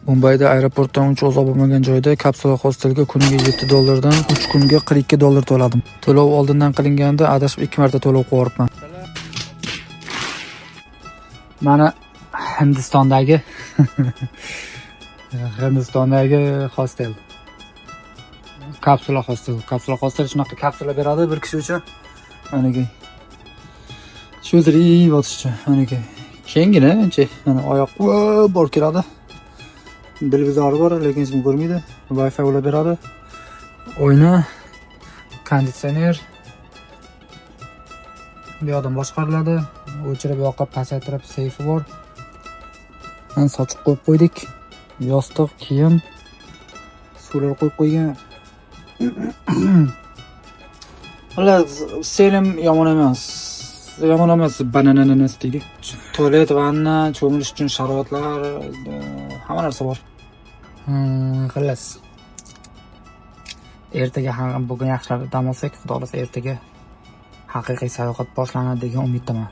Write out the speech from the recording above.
Mumbayda aeroportdan uncha uzoq bo'lmagan joyda kapsula hostelga kuniga 7 dollardan 3 kunga 42 dollar to'ladim. To'lov oldindan qilinganda adashib 2 marta to'lov qilib. Mana Hindistondagi hostel. Kapsula hostel. Kapsula hostel shunaqa kapsula beradi bir kishi uchun. Manaki. Cho'zilib yotishchi. Manaki. Kengina ancha, mana oyoq borib keladi. Televizori bor, lekin hech kim ko'rmaydi. Wi-Fi ulab beradi. Oyna, konditsioner. Bu yoqdan boshqariladi. O'chirib yoqib pasaytirib seyfi bor. Mana sochiq qo'yib qo'ydik. Yostiq, kiyim, suvlar qo'yib qo'ygan. Xullas, selim yomon emas. Yomon emas, banananas deydi. Tualet, vanna, cho'milish uchun sharoitlar, hamma narsa bor. Xullas. Ertaga ham, bugun yaxshilab dam olsak, Xudo xohlasa, ertaga haqiqiy sayohat boshlanadi degan umiddaman.